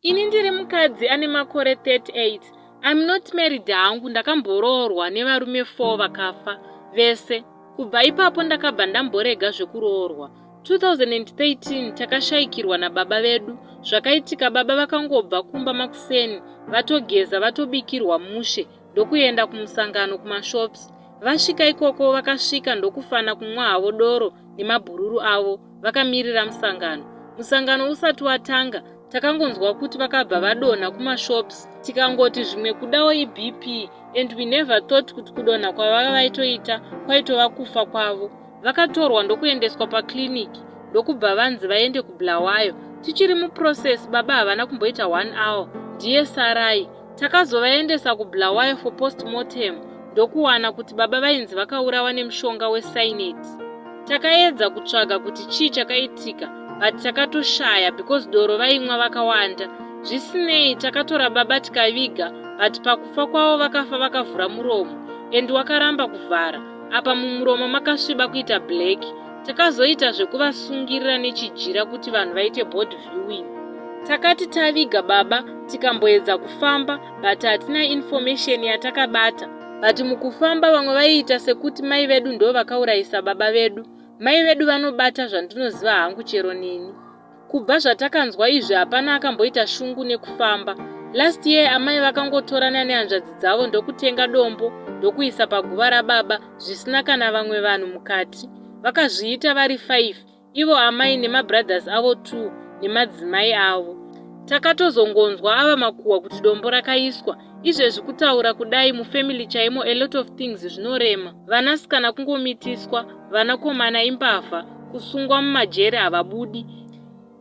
Ini ndiri mukadzi ane makore 38. I'm not married hangu ndakamboroorwa nevarume 4 vakafa vese. Kubva ipapo ndakabva ndamborega zvekuroorwa. 2013 takashaikirwa nababa vedu. Zvakaitika baba vakangobva kumba makuseni vatogeza vatobikirwa mushe ndokuenda kumusangano kumashops. Vasvika ikoko vakasvika ndokufana kumwa havo doro nemabhururu avo vakamirira musangano. Musangano usati watanga takangonzwa kuti vakabva vadonha kumashops tikangoti zvimwe kudawo ibp and we never thought kuti kudonha kwavava vaitoita kwaitova kufa kwavo. Vakatorwa ndokuendeswa paclinic ndokubva vanzi vaende kuBulawayo. Tichiri muprocess baba havana kumboita one hour ndiye sarai. Takazovaendesa kuBulawayo for postmortem ndokuwana kuti baba vainzi vakaurawa nemushonga wecyanide. Takaedza kutsvaga kuti chii chakaitika but takatoshaya because doro vaimwa vakawanda. Zvisinei takatora baba tikaviga but pakufa kwavo vakafa vakavhura muromo and wakaramba kuvhara apa mumuromo makasviba kuita black. Takazoita zvekuvasungirira nechijira kuti vanhu vaite body viewing. Takati taviga baba tikamboedza kufamba but hatina information yatakabata but mukufamba vamwe vaiita sekuti mai vedu ndo vakaurayisa baba vedu. Mai vedu vanobata zvandinoziva hangu chero neni. Kubva zvatakanzwa izvi hapana akamboita shungu nekufamba. Last year amai vakangotorana nehanzvadzi dzavo ndokutenga dombo ndokuisa paguva rababa zvisina kana vamwe vanhu mukati. Vakazviita vari 5 ivo amai nemabrothers avo 2 nemadzimai avo. Takatozongonzwa ava makuhwa kuti dombo rakaiswa. Izvezvi kutaura kudai mufamily chaimo a lot of things zvinorema. Vanasikana kungomitiswa, vanakomana imbavha, kusungwa mumajeri havabudi.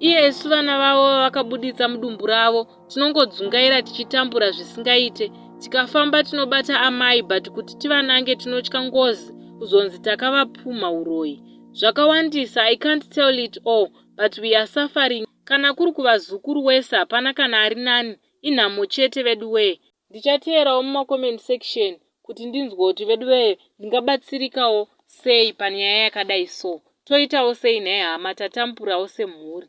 Iye isu vana vavo vavakabuditsa mudumbu ravo tinongodzungaira tichitambura zvisingaite. Tikafamba tinobata amai but kuti tivanange tinotya ngozi kuzonzi takavapumha uroyi. Zvakawandisa I can't tell it all but we are suffering. Kana kuri kuvazukuru wese hapana kana ari nani inhamo chete veduwee. Ndichateerawo mumacomment section kuti ndinzwe kuti veduwee ndingabatsirikawo sei panyaya yakadai so. Toitawo sei nhai hama tatamburawo semhuri.